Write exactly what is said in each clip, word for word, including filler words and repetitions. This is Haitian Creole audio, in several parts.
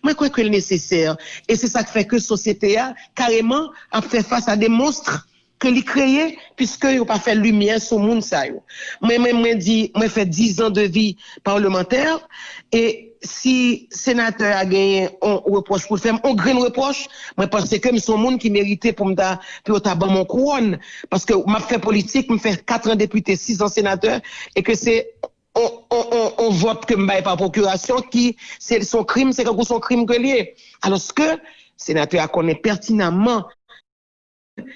Mwen kwè ke l nesesè. E se sa k fè ke sosyete a, kareman, ap fè fas a de monstre ke li kreye, piske yo pa fè limyè sou moun sa yo. Mwen menm, mwen di, mwen fè dizan de vi palmantè, e si senatè a genyen yon repwòch pou l fè m, yon grenn repwòch, mwen panse ke m se yon moun ki merite pou m ta, pou yo ta ban m yon kouwòn, paske m ap fè politik, m fè kat an depite, sis an senatè, e ke se yon, yon, yon, yon vòt ke m bay pa pwokirasyon ki, se, se yon krim, se kankou se yon krim ke l ye. Alòske, senatè a konnen pètinaman,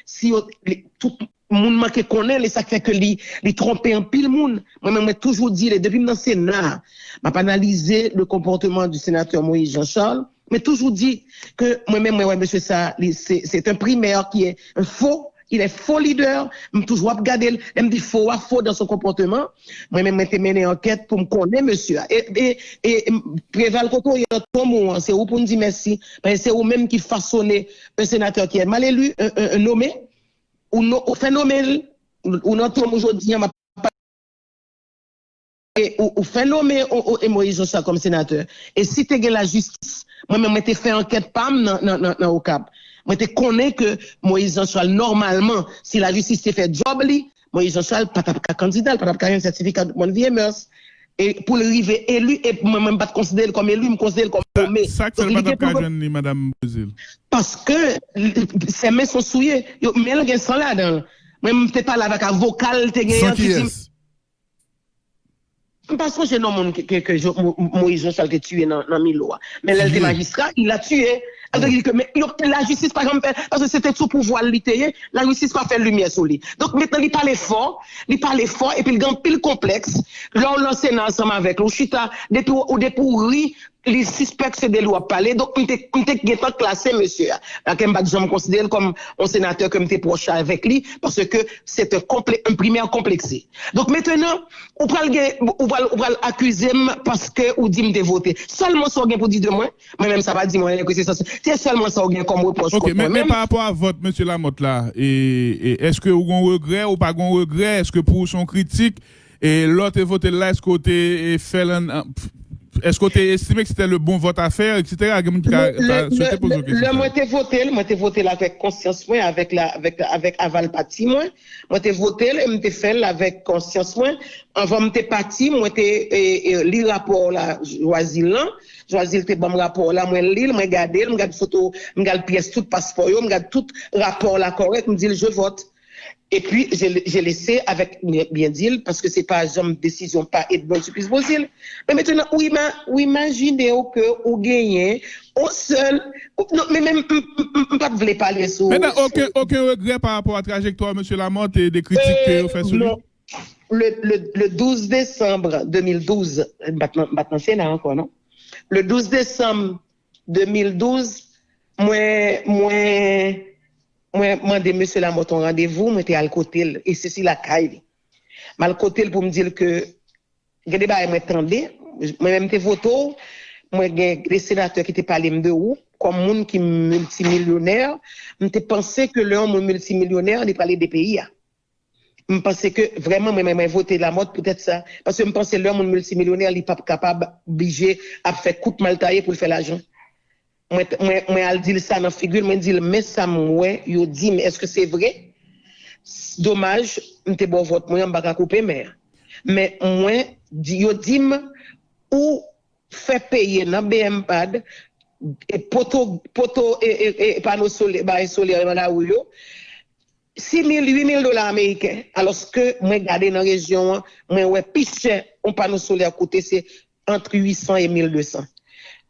si yo, li, tout moun manke konnen l, e sa k fè ke li, li twonpe anpil moun. Mwen menm, mwen toujou di, depi m nan Sena, m ap analize le comportement du sénateur Moïse Jean Charles, mwen toujou di ke mwen menm, mwen wè mesye sa, li, se, c'est un primaire qui est un faux, il est faux leader, m toujou ap gade l, lè m di fo a, fo dans son comportement, mwen menm, mwen te mennen ankèt pou m konnen mesye a. E, e, e, Preval, kote w ye nan tonm ou an, se ou pou n di mèsi, paske se ou menm ki fasone un sénateur qui est mal élu, un, un, un nommé, ou, no, ou fè nome l, ou nan tonm ou jodi an, m ap e ou, ou fè nome o, o, e Moïse Jean Charles kòm senatè. E si te gen lajistis, mwen menm, mwen te fè ankèt pa m nan, nan, nan, nan Okap. Mwen te konnen ke Moïse Jean Charles, nòmalman, si lajistis te fè djòb li, Moïse Jean Charles pa t ap ka kandida, l pa t ap ka jwenn sètifika de bonne vie et mœurs. E pou l rive eli, e mwen, mwen m pa t konsidere l kòm eli, m konsidere l kòm nome. Sa k fè l pa t ap ka jwenn li, madanm Brazil? Paske, ses mains sont souillées. Yo, men l gen san ladan l. Mwen, m te pale avèk avoka l, te gen an ki di m, m pa sonje non moun ke, ke, ke Moïse Jean Charles te tiye nan, nan Milo a. Men lè l te majistra, il a tué. Sa vle di ke, men, yo, lajistis pa janm fè, paske se te sou pouvwa l li te ye, lajistis pa fè limyè sou li. Donk, mentnan, li pale fò, li pale fò, epi l gen anpil konplèks. Lè w nan Sena ansanm avèk l, ou chita, depi w, ou depi w ri, li sispèk se de li w ap pale. Donk, m te, m te gentan klase mesye a. Paske m pa t janm konsidere l kòm yon senatè ke m te pwòch avèk li, paske se te konple, un primaire complexé. Donk, mentnan, ou pral gen, ou pral, ou pral akize m paske ou di m te vote. Sèlman sa w gen pou di de mwen, mwen menm sa pa di mwen anyen ke se sa. Se sèlman sa w gen kòm repwòch kont mwen menm. Ok, men, men pa rapò a vòt mesye Lamothe la, e, e èske ou gon regrè, ou pa gon regrè, èske pou ou se yon kritik, e lè w te vote l la, èske w te, e, fè l an, an, èske w te estime ke se te le bon vote à faire, et cetera? Gen moun ki ka, ka swete poze w kesyon sa. Lè mwen te vote l, mwen te vote l avèk konsyans mwen, avèk la, avèk, avèk aval pati mwen. Mwen te vote l e m te fè l avèk konsyans mwen. Anvan m te pati, mwen te, e, e, li rapò la, Joazil lan. Joazil te ban m rapò la, mwen li l, mwen gade l, m gade foto, m gade pyès tout paspò yo, m gade tout rapò la kòrèk, m di l, je vote. Epi, je, je lese avèk byen, byen di l, paske se pa janm desizyon pa Edmonde Supplice Beauzile. Men mentnan, ou ima-, ou imajine w ke ou genyen yon sèl, ou, non, men, men m, m, m, m, m pa t vle pale sou, mentnan, sou okenn, okenn regrè pa rapò a trajektwa mesye Lamothe e de kritik ke yo fè sou li? Non. Le, le, le douz desanm de mil douz, m pa t nan, m pa t nan Sena ankò, non. Le douz desanm de mil douz, mwen, mwen, mwen mande mesye Lamothe yon randevou, mwen te al kote l, e se si lakay li. M al kote l pou m di l ke gen de bagay mwen tande, mwen menm te vote w, mwen gen de senatè ki te pale m de ou, kòm moun ki miltimilyonè, m te panse ke lè yon moun miltimilyonè, li pral ede peyi a. M panse ke vrèman, mwen, mwen, mwen vote Lamothe poutèt sa. Paske m panse lè yon moun miltimilyonè, li p ap kapab blije ap fè kout maltaye pou l fè lajan. Mwen, mwen, mwen al di l sa nan figi l, mwen di l, men sa m wè, yo di m, èske se vre? Domaj, m te ba w vòt mwen an, m pa ka koupe men an. Men mwen, di, yo di m, ou fè peye nan B M pad, e poto, poto, e, e, e pano solè, bagay solè nan lari yo, sis mil, uit mil dola ameriken, alòske mwen gade nan rejyon an, mwen wè pi chè yon pano solè koute se ant uit san e mil de san.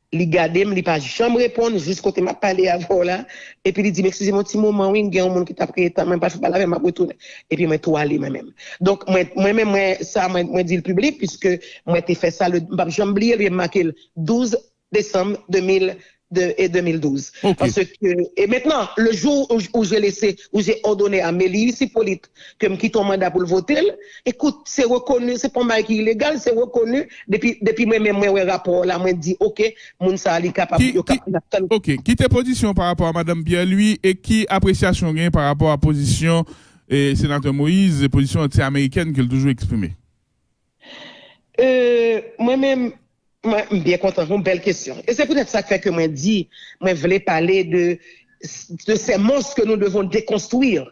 Li gade m, li pa janm reponn, jis kote m ap pale avè w la, epi li di m, "Eskize m yon ti moman, wi, gen yon moun ki t ap reye tann mwen, m pral fè pale avè l, m ap retounen." Epi mwen tou ale mwen menm. Donk, mwen, mwen menm, mwen, sa, mwen, mwen di l piblik, piske mwen te fè sa, le, m p ap janm bliye l, e m make l douz desanm de mil de, e de mil douz. Ok. Paske, e mentnan, le jou où, où j'ai laissé, où j'ai ordonné à Mélius Hippolyte ke m kite yon manda pou l vote l, ekout, se rekoni, se pa yon bagay ki ilegal, se rekoni, depi, depi mwen menm mwen wè rapò la, mwen di, ok, moun sa a li kapab, yo kapab, y ap tann. Ok, ki te pozisyon w pa rapò a madanm Pierre Louis e ki apresyasyon w gen pa rapò a pozisyon, e, senatè Moïse, pozisyon anti-amerikèn ke l toujou eksprime? E, mwen menm, Mwen, m byen kontan, yon bèl kesyon. E se poutèt sa k fè ke mwen di, mwen vle pale de, de ces monstres que nous devons déconstruire,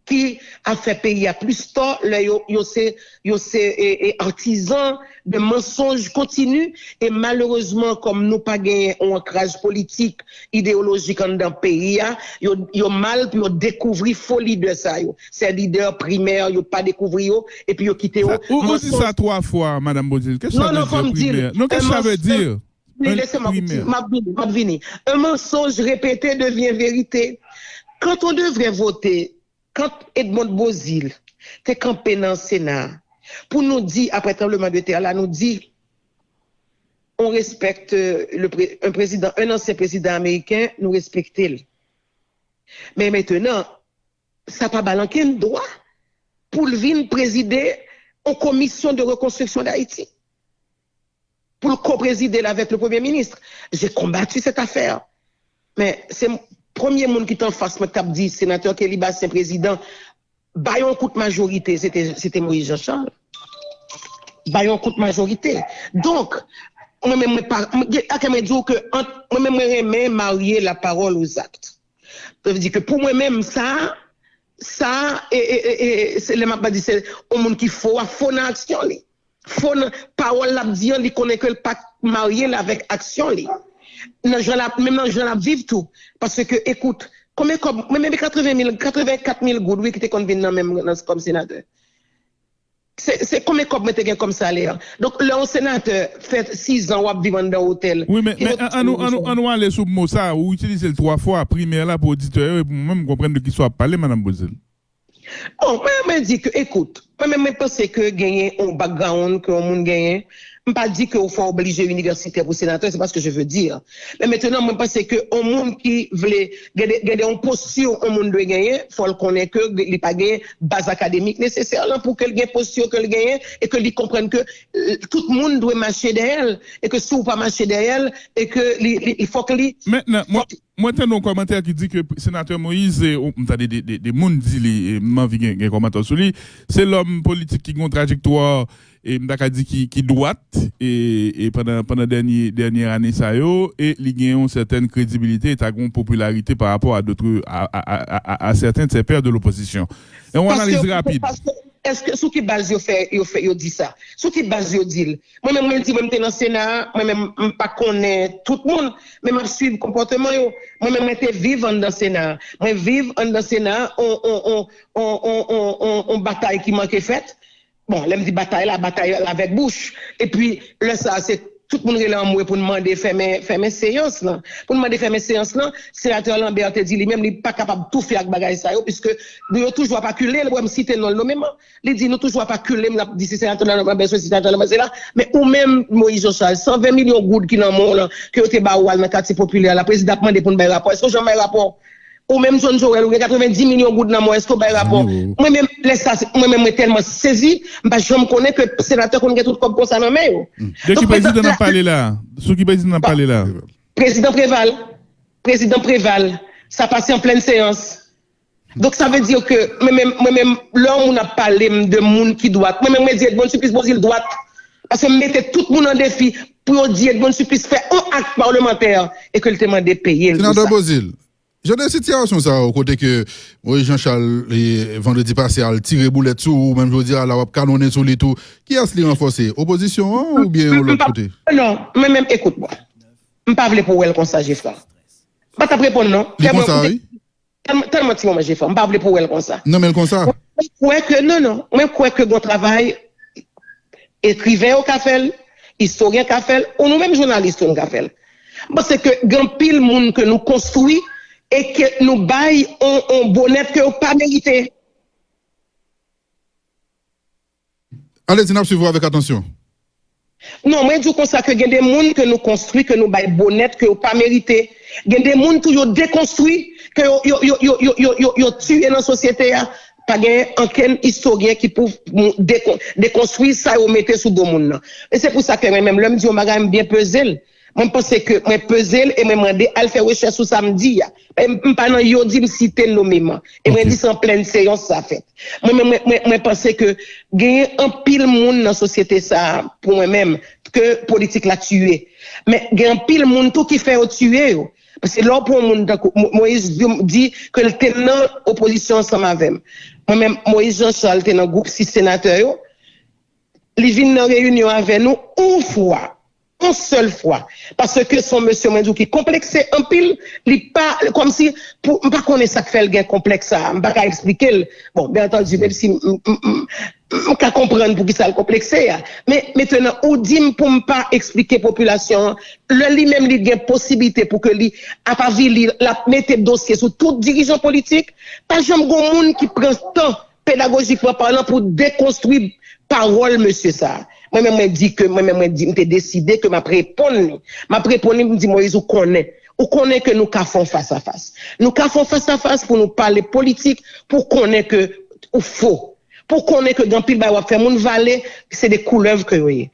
ki ap fè peyi a plis tò lè yo, yo se, yo se e, e, atizan de mansonj kontini. E malerezman, kòm nou pa genyen yon ankraj politik, ideyolojik anndan peyi a, yo, yo mal pou yo dekouvri fo lidè sa yo. Se lidè primè, yo pa dekouvri yo, epi yo kite yo. Ou, ou di sa twa fwa, Madanm Bozil. Kisa sa vle di, primè? Non, kisa sa vle di? Lese mwen di, m ap vini, m ap vini. Un mensonge répété devient vérité. Quand on devrait voter, quand Edmonde Beauzile te kanpe nan Sena pou nou di, apre tranbleman de tè la, nou di, on respecte le pré- un président, un ancien président américain, nou respekte l. Men mentnan, sa pa ba l ankenn dwa pou l vin prezide yon komisyon de rekonstriksyon Dayiti, pou l ko-prezide l avèk le premye minis. J'ai combattu cette affaire. Men se premye moun ki t anfas mwen k t ap di senatè Kelly Bastien prezidan, bay yon kout majorite, se te, se te Moïse Jean Charles. Bay yon kout majorite. Donk, mwen menm mwen pa, mwen, gen, akè mwen di w ke ant, mwen menm mwen renmen marye la parole aux actes. Sa vle di ke pou mwen menm, sa, sa, e, e, e, e, se lè m ap di se yon moun ki fo, a fo nan aksyon li. Fo nan pawòl l ap di an, li konnen ke l pa marye l avèk aksyon li. Nan jan l ap, menm nan jan l ap viv tou. Paske, ekout, konbyen kòb, mwen menm katreven mil, katreven kat mil goud, wi, ki te konn vin nan men m nan, kòm senatè. Se, se konbyen kòb mwen te gen kòm salè? Donk, lè yon senatè fè sizan w ap viv anndan otèl. Wi, men, men an nou, an nou, an nou ale sou mo sa, ou itilize l twa fwa, primè la pou oditè yo, epi mwen menm m konprann de ki sa w ap pale, Madanm Bozil. Bon, mwen, mwen di ke, ekout, mwen menm mwen panse ke genyen yon background ke yon moun genyen. M pa di ke ou fò oblije inivèsitè pou senatè, c'est pas ce que je veux dire. Men mentnan, mwen panse ke yon moun ki vle, gen de, gen de yon posti yon moun dwe genyen, fò l konnen ke li pa genyen baz akademik nesesè lan pou ke l gen posti ke l genyen e ke li konprann ke, euh, tout moun dwe mache dèyè l e ke si w pa mache dèyè l e ke li, li, li fòk li. Mentnan, mwen, mwen tande yon kòmantè ki di ke senatè Moïse, e, m tande de, de, de moun di li, e m anvi gen, gen kòmantè sou li, se lòm politik ki gen yon trajektwa, e m ta ka di ki, ki dwat, e, e pandan, pandan dènye, dènye ane sa yo, e li gen yon sètèn kredibilite, e ta gen yon popilarite pa rapò a dòt, a, a, a, a, a sèten de ses pairs de l'opposition. E yon analiz rapid. Paske, paske, èske sou ki baz yo fè, yo fè, yo di sa? Sou ki baz yo di l? Mwen menm, mwen di, mwen, m te nan Sena a, mwen menm, m pa konnen tout moun, men m ap swiv konpòteman yo. Mwen menm, mwen te viv anndan Sena a. Mwen viv anndan Sena a, on, on, on, on, on, on, on, on batay ki manke fèt. Bon, lè m di batay la, batay la avèk bouch. Epi, lè sa a, se tout moun rele anmwe pou n mande fèmen, fèmen seyans lan. Pou n mande fèmen seyans lan, senatè Lambert te di li menm, li pa kapab toufe ak bagay sa yo, piske nou yo toujou ap akile l, wè m site non l nomeman. Li di nou toujou ap akile m, l ap di se senatè Lambert sesi, senatè Lambert sela. Men ou menm, Moïse Jean Charles, san ven milyon goud ki nan men w lan, ke yo te ba ou al nan katye popilè a la, prezidan ap mande pou n bay rapò. Èske w janm bay rapò? Ou menm, John Joel, ou gen katrevenndis milyon goud nan men w, èske w bay rapò? Mwen menm, lè sa, mwen menm, mwen tèlman sezi, m pa janm konnen ke senatè konn gen tout kòb konsa nan men yo. De ki prezidan n ap pale la? Sou ki prezidan n ap pale la? Prezidan Preval. Prezidan Preval. Sa pase an plèn seyans. Donk, sa vle di ke mwen menm, mwen menm, lè yon moun ap pale m de moun ki dwat, mwen menm, mwen di Edmonde Supplice Beauzile dwat. Paske m mete tout moun an defi pou yo di Edmonde Supplice fè yon ak palmantè e ke l te mande peye l pou sa. Senatè Beauzile, jan de sitiyasyon sa yo, kote ke Moïse Jean Charles, e, vandredi pase, al tire boulèt sou ou, menm jodi a la, w ap kanonnen sou li tou, kiyès li ranfòse? Opozisyon an oubyen yon lòt kote? Non, mwen menm, ekout mwen. M pa vle pou w wè l konsa, Jefra. M pa t ap reponn, non. Li konsa, wi. Tèlman, tèlman ti moman Jefra, m pa vle pou w wè l konsa. Non, men l konsa. Mwen kwè ke, non, non, mwen kwè ke gon travay ekriven yo ka fè l, istoryen ka fè l, ou nou menm jounalis tou n ka fè l. M panse ke gen anpil moun ke nou konstwi e ke nou bay on, on bonèt ke yo pa merite. Alezi, n ap swiv ou avèk atansyon. Non, mwen di w konsa ke gen de moun ke nou konstwi, ke nou bay bonèt, ke yo pa merite. Gen de moun tou yo dekonstwi, ke yo, yo, yo tiye nan sosyete a. Pa gen ankenn istoryen ki pou dekon-, dekonstwi sa yo mete sou do moun nan. E se pou sa ke mwen menm, lè m di yon bagay, m byen peze l. Mwen panse ke mwen peze l e mwen mande al fè rechèch sou sa m di a. E m, m pa nan yo di m site nomeman. E mwen di se an plèn seyans sa fèt. Mwen, mwen, mwen, mwen, mwen panse ke genyen anpil moun nan sosyete sa a, pou mwen menm, ke politik la tiye. Men gen anpil moun tou ki fè yo tiye yo. Paske lè w pran yon moun tankou Mo- Moïse di, di ke l te nan opozisyon ansanm avè m. Mwen menm, Moïse Jean Charles te nan gwoup sis senatè yo. Li vin nan reyinyon avè nou yon fwa. Yon sèl fwa. Paske se yon mesye, mwen di w, ki konplekse anpil, li pa, kòmsi, pou, m pa konnen sa k fè l gen konplèks sa a, m pa ka eksplike l. Bon, byen antandi, menm si m, m, m, m, m ka konprann pou ki sa l konplekse a. Men, mentnan, ou di m pou m pa eksplike popilasyon an, lè li menm li gen posiblite pou ke li ap avili, l ap mete dosye sou tout dirijan politik, pa janm gon moun ki pran tan pedagojikman palan, pou dekonstwi pawòl mesye sa a. Mwen menm, mwen di ke, mwen menm, mwen di, m te deside ke m ap reponn li. M ap reponn li, m di, Moïse, ou konnen. Ou konnen ke nou ka fè yon fas a fas. Nou ka fè yon fas a fas pou nou pale politik, pou konnen ke ou fo. Pou konnen ke gen anpil bagay w ap fè moun vale, se de koulèv ke yo ye.